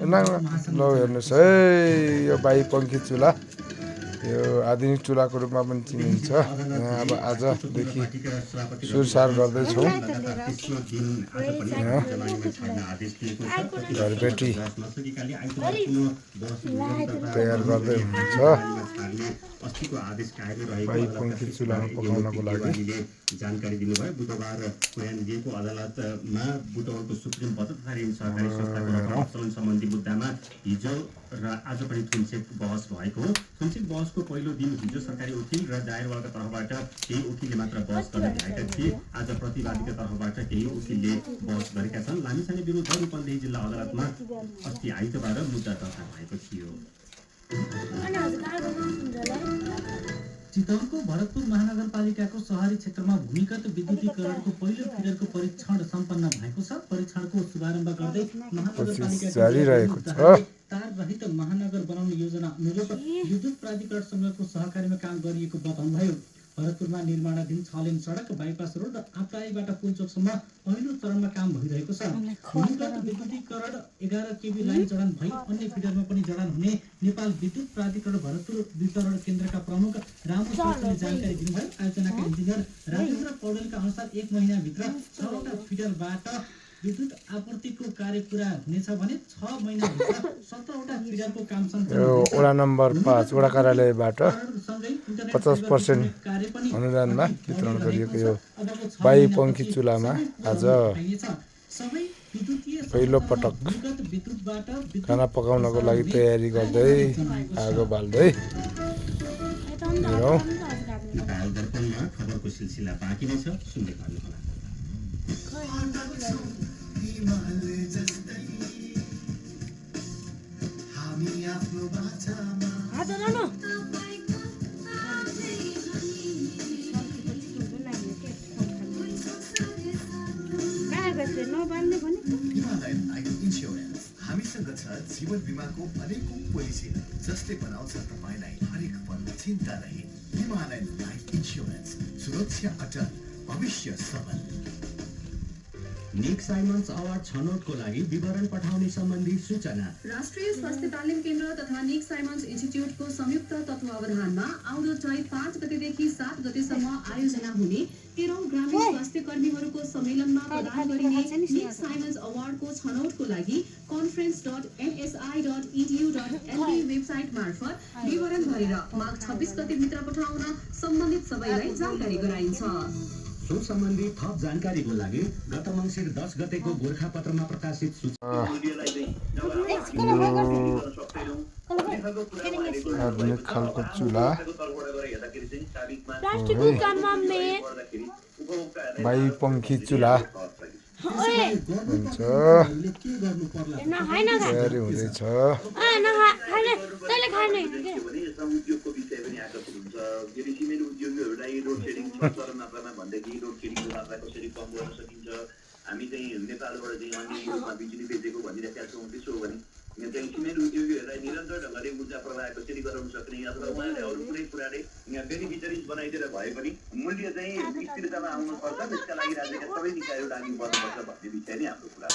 ल हेर्नुहोस् है यो बाई पङ्खी चुला यो आधुनिक चुलाको रूपमा पनि चिनिन्छ। यहाँ अब आजदेखि सुरसार गर्दैछौँ। घरबेटी तयार गर्दै हुनुहुन्छ बाई पङ्खी चुलामा पकाउनको लागि। जानकारी दिनुभयो बुधबार कोयानजीको अदालतमा बुटवलको सुप्रिम पद तथा ऋण सहकारी संस्थाको रकम चलन सम्बन्धी मुद्दामा हिजो र आज पनि थुनचेक बहस भएको हो। थुनचेक बहसको पहिलो दिन हिजो सरकारी वकिल र दायरवालका तर्फबाट केही वकिलले मात्र बहस गर्न भएका थिए। आज प्रतिवादीका तर्फबाट केही वकिलले बहस गरेका छन्। लामिछाने विरुद्ध रूपन्देही जिल्ला अदालतमा अस्ति आइतबार मुद्दा दर्ता भएको थियो। चितवनको भरतपुर महानगरपालिकाको शहरी क्षेत्रमा भूमिगत विद्युतीकरणको पहिलो फिडरको परीक्षण सम्पन्न भएको छ। परीक्षणको शुभारम्भ गर्दै महानगरपालिकाले तार रहित महानगर बनाउने योजना अनुरूप विद्युत प्राधिकरणसँगको सहकारीमा काम गरिएको बताउनुभयो। भरतपुरमा निर्माणाधीन 6 लेन सडक, बाइपास रोड र आपटाईबाट पुलचोकसम्म पहिलो चरणमा काम भइरहेको छ। भूमिगत विद्युतीकरण 11 केबी लाइन जडान भई अन्य फिडरमा पनि जडान हुने नेपाल विद्युत प्राधिकरण भरतपुर वितरण केन्द्रका प्रमुख रामु श्रेष्ठले जानकारी दिनुभयो। आयोजनाका इन्जिनियर राजेन्द्र पौडेलका अनुसार 1 महिनाभित्र 6वटा फिडरबाट विद्युत आपूर्तिको कार्य पुरा हुनेछ भने 6 महिनाभित्र 17वटा फिडरको काम सम्पन्न हुनेछ। वडा नम्बर 5 वडा कार्यालयबाट 50% अनुदानमा वितरण गरिएको यो बाई पङ्खी चुलामा आज पहिलो पटक खाना पकाउनको लागि तयारी गर्दै आगो बाल्दै खबरको सिलसिला बाँकी नै छ, सुन्दै गर्नुहोला। हामीसँग छ जीवन बिमाको अनेकौं पोलिसी जसले बनाउँछ तपाईलाई हरेक पल चिन्ता रहित। हिमालयन लाइफ इन्स्योरेन्स, सुरक्षा अटल, भविष्य सबल। निक साइमन्स अवार्ड छनौटको लागि विवरण पठाउने सम्बन्धी सूचना। राष्ट्रिय स्वास्थ्य तालिम केन्द्र तथा निक साइमन्स इन्स्टिट्युटको संयुक्त तत्वावधानमा आउँदो चैत 5 गतेदेखि 7 गतेसम्म आयोजना हुने 13औं ग्रामीण स्वास्थ्य कर्मीहरूको सम्मेलनमा प्रदान गरिने निक साइमन्स अवार्डको छनौटको लागि conference.nsi.edu.lp वेबसाइट मार्फत विवरण भरेर माघ 26 गते भित्र पठाउन सम्बन्धित सबैलाई जानकारी गराइन्छ। सो सम्बन्धी थप जानकारीको लागि गत मङ्सिर 10 गतेको गोरखापत्रमा प्रकाशित आधुनिक खालको चुला बाई पङ्खी चुला हुन्छ, तयारी हुँदैछ। सिमेन्ट उद्योगहरूलाई रोड सेडिङ चरम मात्रामा भन्दाखेरि रोड सेडिङको मात्रा कसरी कम गर्न सकिन्छ। हामी चाहिँ नेपालबाट चाहिँ अन्य रूपमा बिजुली बेचेको भनिरहेका छौँ। त्यसो हो भने चाहिँ सिमेन्ट उद्योगीहरूलाई निरन्तर ढङ्गले ऊर्जा प्रवाह कसरी गराउन सक्ने अथवा उहाँहरूले अरू कुनै कुराले बेनिफिटरिज बनाइदिएर भए पनि मूल्य चाहिँ स्थिरतामा आउनुपर्छ। त्यसका लागि राज्यका सबै निकायहरू लागि पर्नुपर्छ भन्ने विषय नै हाम्रो कुरा।